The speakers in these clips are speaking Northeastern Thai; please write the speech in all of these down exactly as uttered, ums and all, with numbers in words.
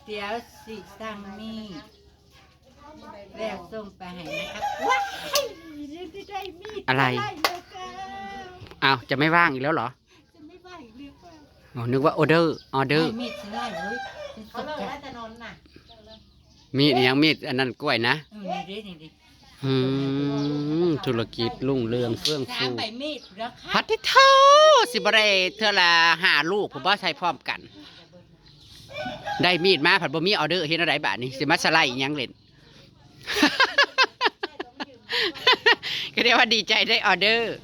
เดี๋ยวสิสั่งมีดแล้วส่งไปให้นะครับ ว้าย ได้มีด อะไร แล้วค่ะ อ้าว จะไม่ว่างอีกแล้วเหรอ จะไม่ว่างอีกแล้วค่ะ อ๋อ นึกว่าออเดอร์ ออเดอร์ ไม่ มีดสไลด์เฮ้ย เขาเลิกแล้วถนนน่ะ มีดยัง มีดอันนั้นกล้วยนะ เออ นี่ดิ นี่ดิ อืม ธุรกิจรุ่งเรืองเฟื่อง สาม ฟู ใบมีดแล้วค่ะ พัดที่เท่า สิบ่ได้เทื่อละห้าลูก ผมว่าใช้พร้อมกัน ได้มีดมา ผัดบ่มีออเดอร์ เฮ็ดอะไรบาดนี้ สิมาสไลด์อีหยังเล่น ก็เรียกว่าดีใจได้ออเดอร์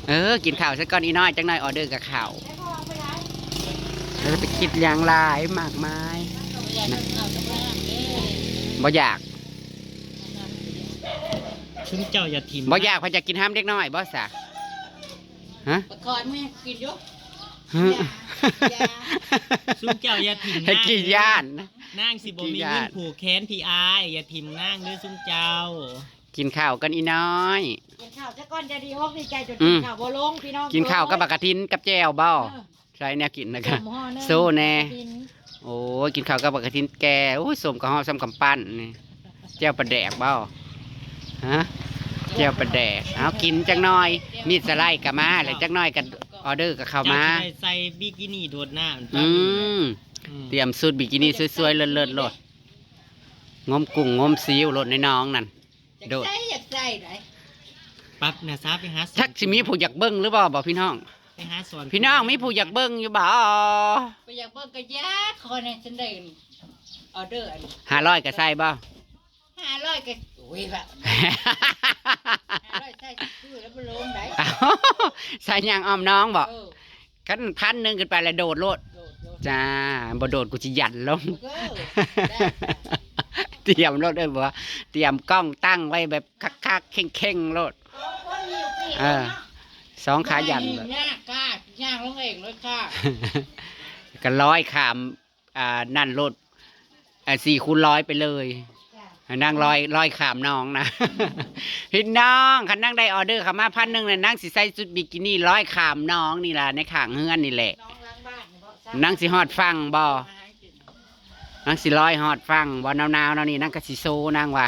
เออ กินข้าวซะก่อนอีน้อย จังหน่อยออเดอร์กับข้าว แล้วไปคิดอย่างหลายมากมายนะ บ่อยาก ซุมเจ้าอย่าถิ่ม บ่อยาก พอจะกินห้ามเด็กน้อยบ่สะ ฮะ ประคอนไม่กินอยู่ ฮะ อย่า ซุมเจ้าอย่าถิ่ม ให้กินย่านนะ นางสิบ่มีเงินผูกแขนพี่อาย อย่าถิ่มนางเด้อซุมเจ้า กินข้าวกันอีน้อย กินข้าวซะก่อนจะดีอกดีใจจน อื กิน ม ข้าวบ่ลงพี่น้อง กินข้าวกับบักกะทินกับแจ่วบ่ เออ ใช่เนี่ยกินนะครับ หม้อหนึ่ง โซ่แน่ กิน โอ้ย กินข้าวกับบักกะทินแก่ โอ้ย สมกับห่อสมกับปั้นนี่ แจ่วปลาแดกบ่ ฮะ แจ่วปลาแดก เอากินจักหน่อย มีดสไลด์ก็มา แล้วจักหน่อยก็ออเดอร์ก็เข้ามา เจ้าสิได้ใส่บิกินี่โดดน้ำ อืม อืม เตรียมชุดบิกินี่สวยๆ เลิศๆโลด งมกุ้งงมซีอิ๊วโลดในหนองนั่น อยากใส่อยากใส่ไหน ปั๊บนะซาไปหาสอน จักสิมีผู้อยากเบิ่งหรือบ่ บ่พี่น้อง ไปหาสอน พี่น้องมีผู้อยากเบิ่งอยู่บ่ ไปอยากเบิ่งก็ยากขอเนี่ยฉันได้ออเดอร์อัน ห้าร้อยก็ใส่บ่ ห้าร้อยก็โอ้ยแบบห้าร้อยใส่ซื้อแล้วบ่ลงได้ ใส่ยางอ้อมน้องบ่ เออ คันพันหนึ่งขึ้นไปแล้วโดดโลด โดดโดด จ้า บ่โดดกูสิยันลง เออได้ เตรียมโลดเด้อบ่ เตรียมกล้องตั้งไว้แบบคักๆ เข่งๆโลด สองคนอยู่ปี เออ สองขายัน ยากค่ะย่างลงเองเลยค่ะ ก็ร้อยขาม อ่า นั่นโลด อ่า สี่คูณร้อยไปเลย ให้นั่งร้อย ร้อยขามหนองนะ พี่น้อง คันนั่งได้ออเดอร์เข้ามาพันหนึ่งเนี่ย นั่งสิใส่ชุดบิกินี่ร้อยขามหนองนี่ล่ะ ในข้างเฮือนนี่แหละ น้องล้างบ้านเนาะ นั่งสิฮอดฝั่งบ่ นั่งสิลอยฮอดฝั่งบ่ หนาวๆ แนวนี้ นั่งก็สิโซนั่งว่า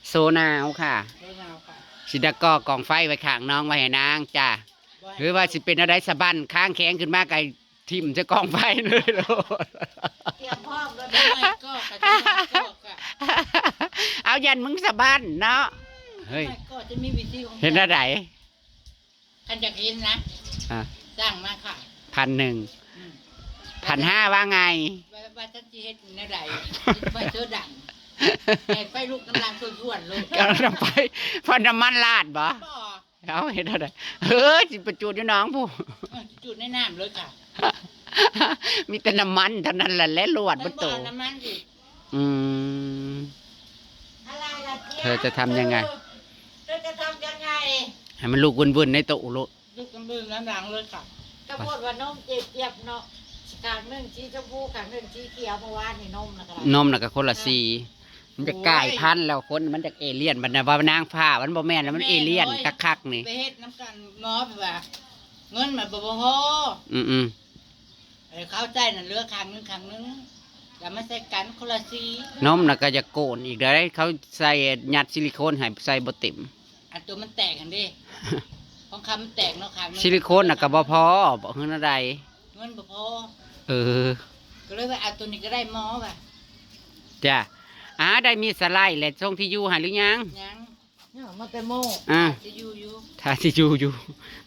โซหนาวค่ะ เรื่องราวค่ะ สิได้ก่อกองไฟไว้ข้างหนองไว้ให้นางจ้า หรือว่าสิเป็นอะไรสะบั้นค้างแข็งขึ้นมาก็ถิ่มใส่กองไฟเลยโลด เตรียมพร้อมแล้วได้ก็กะจะก็กะ เอายันมึงสะบั้นเนาะ เฮ้ย ก็จะมีวิธีของ เห็นอะไร คันอยากเห็นนะ อ่ะ สั่งมาค่ะ พันหนึ่ง อืม พันห้าว่าไง ว่าว่าฉันสิเฮ็ดแนวใดไปเจอดังให้ไฟลุกน้ำลางส่วนๆลง กำลังไปพันน้ำมันลาดบ่ บ่ เอาเห็นอะไรเฮ้ยสิไปจูดอยู่หนองผู้ เออจุดในน้ำเลยค่ะ มีแต่น้ำมันเท่านั้นแหละและลวด มั บ่ น โต บ่เอาน้ำมันสิ อืม อะไรล่ะ เธอจะทำยังไง เธอจะทำยังไง ให้มันลูกวุ่นๆในโตโลด ลูกกำลังน้ำลางเลยค่ะ กระโพดว่านมเจี๊ยบๆเนาะข้างหนึ่งสีชมพูข้างหนึ่งสีเขียวเมื่อวานนี่นมนะกระ นมน่ะก็คนละสี มันจะกลายพันธุ์แล้วคนมันจะเอเลี่ยนมันนะว่านางฟ้ามันบ่แม่นแล้วมันเอเลี่ยนคักๆนี่ ไปเฮ็ดน้ำกันหมอแบบว่าเงินมันบ่พอ อืมอืม เออเข้าใจน่ะเหลือข้างหนึ่งข้างหนึ่งแล้วมาใส่กันคนละสี นมน่ะก็จะโกนอีกได้เขาใส่ยัดซิลิโคนให้ใส่บ่เต็ม อันตัวมันแตกกันเด้ของคำมันแตกเนาะข้างหนึ่ง ซิลิโคนน่ะก็บ่พอบอกเฮือนอะไร เงินบ่พอ เออ ก็เลยว่าเอาตัวนี้ก็ได้หมอว่ะ จ้ะอ่าได้มีสไลด์และส่งที่อยู่ให้หรือยัง ยังเนี่ยมันแต่โม อ่า จะอยู่อยู่ ถ้าที่อยู่อยู่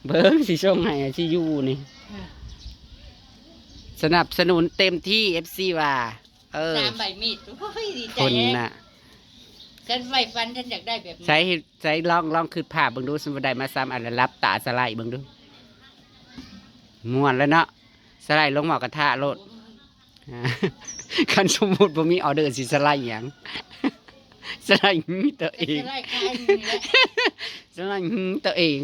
เบิ่งสิส่งให้ที่อยู่นี่ อ่ะ สนับสนุนเต็มที่เอฟซีว่า เออ สามใบมีดโอ้ยดีใจ คน แฮะ น่ะ ฉันใฝ่ฝันฉันอยากได้แบบนี้ ใช้ใช้ลองลองคือภาพเบิ่งดูสมมุติได้มาซ้ำอันละรับตาสไลด์เบิ่งดูม่วนแล้วเนาะสไลด์ลงหม้อกระทะโลด คันสมมุติบ่มีออเดอร์สิสไลด์หยังสไลด์หื้อตัวเอง จะได้คล้ายนี่แหละ สไลด์หื้อตัวเอง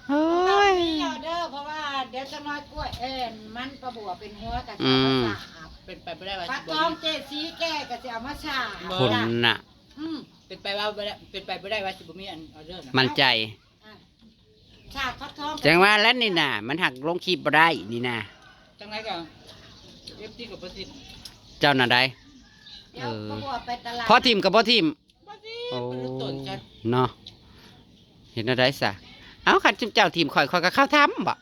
โอ้ย มีออเดอร์เพราะว่าเดี๋ยวจะน้อยกล้วยเอ็นมันปลาบัวเป็นหัวกับ อืม สาบ เป็นไปบ่ได้ว่า ปลา สิบ่ ตองเจดสีแก่ก็จะเอามาสาบ คนน่ะ อืม เป็นไปว่าบ่ได้เป็นไปบ่ได้ว่าสิบ่มีอันออเดอร์นะ มั่นใจ สาบฟักทอง จังว่าแล้วนี่น่ะ มันหักลงคลิปบ่ได้นี่น่ะ จังไรก็ เอฟซีกับประสิทธิ์ เจ้าน่ะได้ เดี๋ยว เออ ก็บอกไปตลาด พอถิ่มกับพอถิ่ม บ่สิ โอ้ มันต้นกัน เนาะ เห็นอะไรซะ เอ้า คันจุ๊บเจ้าถิ่มข่อย ข่อยก็เข้าถ้ำบ่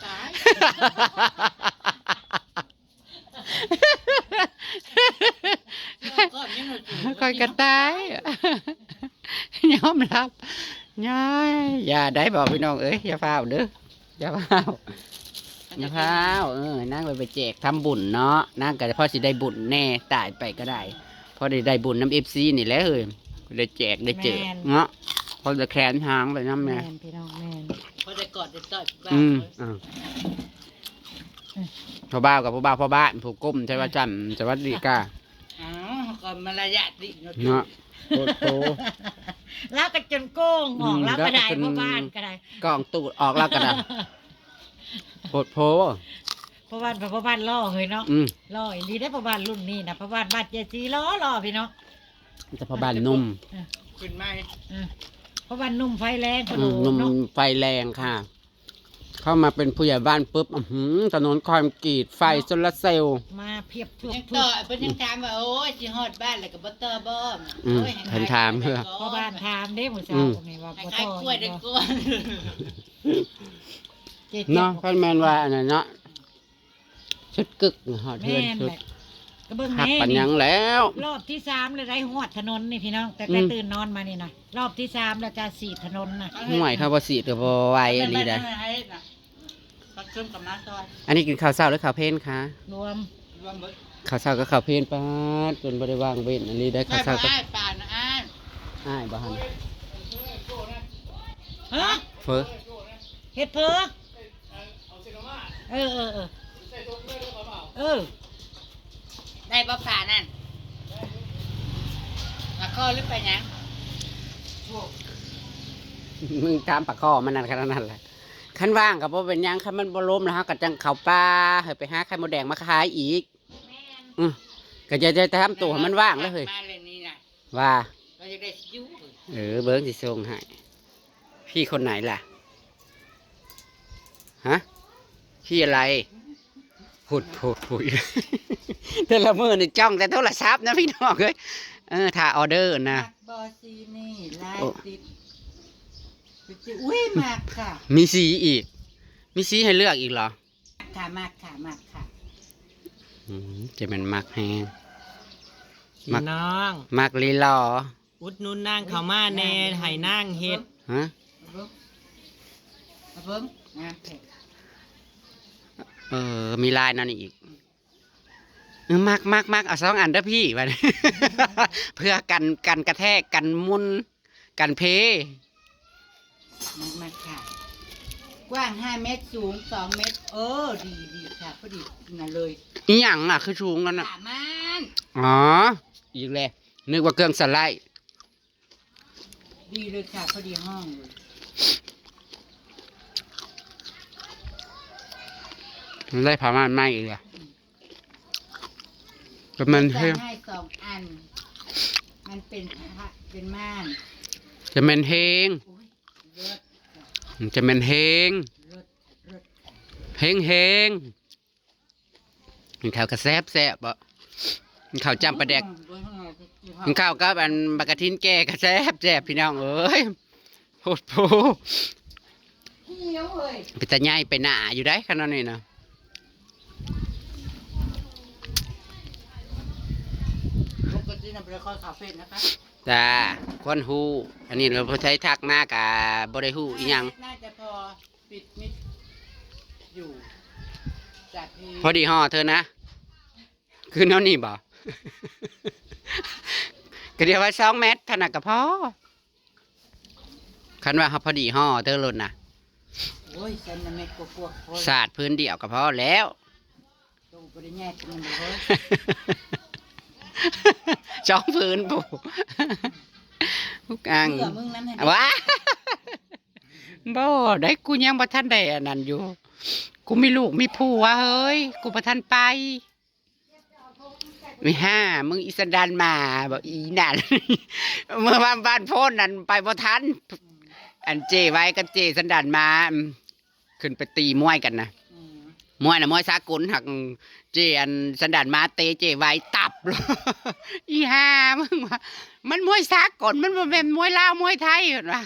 ตาย ข่อยก็ตาย ยอมรับ อย่า อย่าได้บอกพี่น้องเอ้ย อย่าฟ้าวเด้อ อย่าฟ้าว อย่าฟ้าว เออ นางไป ไปแจกทำบุญเนาะ นางก็พอสิได้บุญแน่ ตายไปก็ได้ พอได้ ได้บุญนำเอฟซีนี่แหละเฮ้ย ได้แจกได้เจิด แม่น เนาะ พอได้แขนหางไปนำแม่ แม่นพี่น้อง แม่น พอได้กอดได้ต้อย อืม อ่า พ่อบ่าวกับพ่อบ่าวพ่อบ้าน ผู้ก้มใช่ว่าจัน สวัสดีค่ะ อ้าว ก็มารยาทดีเนาะ เนาะ โคตรโพ แล้วก็จนโก้งออก อืม แล้วก็ได้ แล้วก็จน พ่อบ้านก็ได้ กองตูดออกแล้วก็ได้ โคตรโพ พ่อบ้าน พ่อบ้านหล่อเฮ้ยเนาะ อืม หล่ออีหลีได้อพ่อบ้านรุ่นนี้นะ พ่อบ้านบ้านเจซีหล่อหล่อพี่น้อง แต่พ่อบ้านหนุ่ม เออ ขึ้นมา เออ พ่อบ้านหนุ่มไฟแรง อืม กระโดด หนุ่ม เนาะ ไฟแรงค่ะ เข้ามาเป็นผู้ใหญ่บ้านปุ๊บ อื้อหือ ถนนคอนกรีต ไฟโซลาร์เซลล์ มาเพียบ เพิ่นยังต่อ เพิ่นยังถามว่า โอ้ย สิฮอดบ้านแล้วก็บ่ต่อบ่ อืม โอ้ย เพิ่นถาม ให้ขายกล้วยได้ก่อน พ่อบ้านถามเด้มื้อเช้า อืม นี่ว่า ให้ บ่ ขาย ต่อก ล้วยได้ บ่ ก่อน เจ๊ เนาะ เจ๊ คันแม่นว่าอันนั้นเนาะ ชุดกึกนะฮอดเฮือน แม่น ชุด แหละ ก็เบิ่ง คัก แน่ ปานหยังแล้ว รอบที่สามแล้วได้ฮอดถนนนี่พี่น้อง แต่ อืม แต่ตื่นนอนมานี่นะ รอบที่สามแล้วจะสีดถนนนะ ห่วย เขาบ่สีดก็บ่ไหวอีหลีได้ มันให้นะ ก็ขึ้นกับมาซอย อันนี้กินข้าวเช้าหรือข้าวเพลนคะ รวม รวมเบิด ข้าวเช้ากับข้าวเพลน ป๊าด จนบ่ได้ว่างเว้น อันนี้ได้ข้าวเช้ากับ ได้ปลานะอ้าย อ้ายบ่หัน ฮะ เฟอ เฮ็ดเฟอ เออ เออ เออ เออ ได้บ่ปลานั่น ปลาคอหรือปลาหยัง มึงถามปลาคอมันนั่นขนาดนั้นแหละ คันว่างก็บ่เป็นหยัง คันมันบ่ล้มแล้ว เฮาก็จั่งเข้าป่า ให้ไปหาไข่มดแดงมาขายอีก อืม ก็อย่า อย่าทำตัวให้มันว่างเลยเฮ้ย มาเลยนี่นะ ว่า เราอยากได้ซิว เออ เบิ่งสิส่งให้ พี่คนไหนล่ะ ฮะ พี่อะไร พุดพุดพุด แต่ละมื้อนี่จ้องแต่โทรศัพท์นะพี่น้องเอ้ย เออ ถ้าออเดอร์นะ มักบอซีนี่ ลาย โอ้ ติด อุ้ย มักค่ะ มีสีอีก มีสีให้เลือกอีกเหรอ ค่ะ มักค่ะ มักค่ะ อืม จะเป็นมักแฮง พี่น้อง มักลีลอ อุดหนุนนางเข้ามาแน่ ให้นางเฮ็ด ฮะ เอาเบิ่ง เอาเบิ่ง งามแท้ เออ มีลายนั่นอีก เออ มัก มัก มัก เอาสองอันเด้อพี่ บัดนี้ เพื่อกัน กันกระแทก กันมุน กันเพ มัก มักค่ะ กว้างห้าเมตร สูงสองเมตร เออ ดี ดีค่ะ พอดีน่ะเลย อีหยังอ่ะ คือสูงนั่นน่ะ ผ้าม่าน อ๋อ อีกแล้ว นึกว่าเครื่องสไลด์ ดีเลยค่ะ พอดีห้องเลย มันได้ผ้าม่านใหม่อีกแล้ว จะแม่นแฮง จะให้สองอัน มันเป็นผ้า เป็นม่าน จะแม่นแฮง โอ้ย เลิศ มันจะแม่นแฮง เลิศ เลิศ แฮงแฮง กินข้าวก็แซ่บแซ่บบ่ กินข้าวจ้ำปลาแดก อืม กินข้าวกับอันบักกะทินแก่ก็แซ่บแซ่บพี่น้องเอ้ย โพดโพ หิวเว้ย เป็นตาใหญ่ไปหนาอยู่ได้ขนาดนี้นะ ปกติน่ะเป็นคนข่าวเฟซนะคะ จ้า คนฮู้ อันนี้เราใช้ทักมากะบ่ได้ฮู้อีหยัง น่าจะพอ ปิดมิดอยู่ จากที่ พอดีห่อเธอนะ คือแนวนี้บ่ ก็เดียวว่าสองเมตรเท่านั้นก็พอ คันว่าเขาพอดีห่อเธอโลดนะ โอ้ย ฉันน่ะเม็ดกลัวๆ พอ สาดพื้นเดียวก็พอแล้ว โตบ่ได้แยกมันเลย สองพื้นผู้ ลูกอ่าง เพื่อมึงนั้นให้ ว้า บ่ได้ กูยังบ่ทันได้อันนั้นอยู่ กูมีลูกมีผัวเฮ้ย กูบ่ทันไป มีห้า มึงอีสันดานหมา บอกอีนั่น เมื่อวานบ้านโพ้นนั่นไปบ่ทัน อันเจไว้กับเจสันดานหมา อืม ขึ้นไปตีมวยกันนะ อืม มวยน่ะมวยสากล หัก เจอันสันดานหมาเตะเจไว้ตับเลย อีห่ามึงว่า มันมวยสากล มันบ่แม่นมวยลาวมวยไทย เพิ่นว่า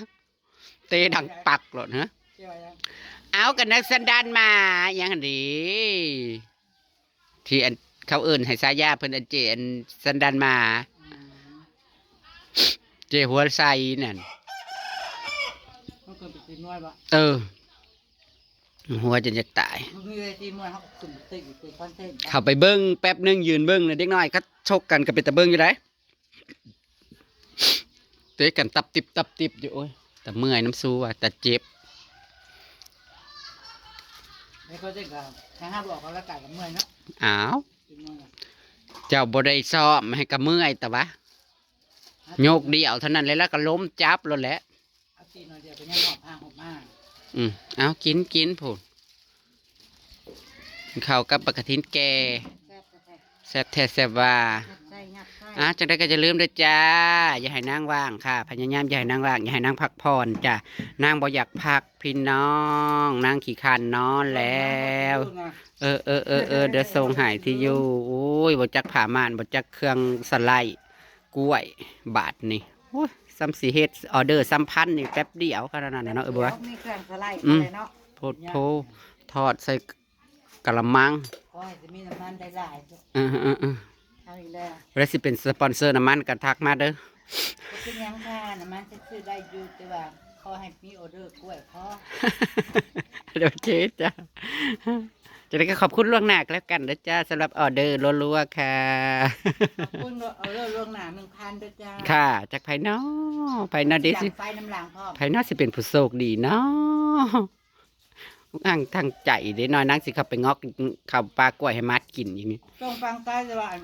เตะดังปักโลด ฮะ เจ้ายัง เอากันนักสันดานหมา ยังหั่นเด้ ที่อันเขาเอิ้นให้ฉายาเพิ่น อันเจอันสันดานหมา อืม เจหัวใสนั่น มันเกิดเป็นตีน้อยบ่ เออ หัวจนอยากตาย มันมีเวทีมวย เขาก็ขึ้นไปเตะอยู่เป็นคอนเทนต์ เข้าไปเบิ่งแป๊บหนึ่ง ยืนเบิ่งเลย เด็กน้อยเขาชกกันก็เป็นตาเบิ่งอยู่ได๋ เตะกันตับติบตับติบอยู่ โอ้ย แต่เมื่อยน้ำซูว่ะ แต่เจ็บ แล้วก็เด็กก็ถ้าห้ามออกกำลังกายก็เมื่อยเนาะ อ้าว เป็นไงล่ะ เจ้าบ่ได้ซ้อมให้กะเมื่อยแต่ว่า โยกเดี่ยวเท่านั้นเลย แล้วก็ล้มจับโลดแหละ เอาตีนหน่อยเดียวก็ยังหอบผ้าหอบมา อืม เอากินกินพู้น กินข้าวกับบักกะทินแก่ แซ่บแท้ๆ แซ่บแท้แซ่บว่า ยัดไส้ยัดไส้ อ่ะ จังใดก็อย่าลืมเด้อจ้า อย่าให้นางว่างค่ะ พยายามอย่าให้นางว่าง อย่าให้นางพักผ่อนจ้ะ นางบ่อยากพักพี่น้อง นางขี้คร้านนอนแล้ว เออ เออ เออ เออ เดี๋ยวส่งให้ที่อยู่ โอ้ย บ่จักผ้าม่าน บ่จักเครื่องสไลด์กล้วย บาดนี่ โอ้ย ซ้ำสิเฮ็ดออเดอร์ซ้ำพันนี่แป๊บเดียวขนาดนั้นน่ะเนาะ เออ บ่วะ มีเครื่องสไลด์ อืม อะไรเนาะ โพดโพ ทอดใส่กะละมัง ขอให้จะมีน้ำมันได้หลายๆ เออ เออ เออ เอาอีกแล้ว แล้วสิเป็นสปอนเซอร์น้ำมันก็ทักมาเด้อ บ่เป็นหยังค่ะ น้ำมันซื้อได้อยู่ แต่ว่าขอให้มีออเดอร์กล้วยพอ โอเคจ้ะ จังใดก็ขอบคุณล่วงหน้าก็แล้วกันนะจ้า สำหรับออเดอร์รัวๆ ค่ะ ขอบคุณออเดอร์ล่วงหน้า หนึ่งพัน เด้อจ้า ค่ะ จากไผน้อ ไผน้อเด้สิ ดังไฟน้ำหลังพร้อม ไผน้อสิเป็นผู้โชคดีเนาะ อ่างทางใจเด้น้อย นางสิเข้าไปงอก เข้าป่ากล้วยให้หมากินอีกนี่ ส่งฝั่งไทยแต่ว่าอัน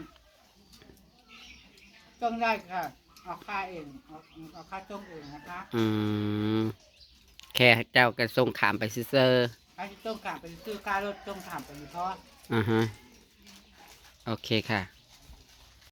ส่งได้ค่ะ เอาค่าเอง เอา เอาค่าส่งเองนะคะ อืม แค่เจ้าก็ส่งข้ามไปซื่อๆ ถ้าจะส่งข้ามไปซื้อค่ารถส่งข้ามไปนี่พอ อ่าฮะ โอเคค่ะ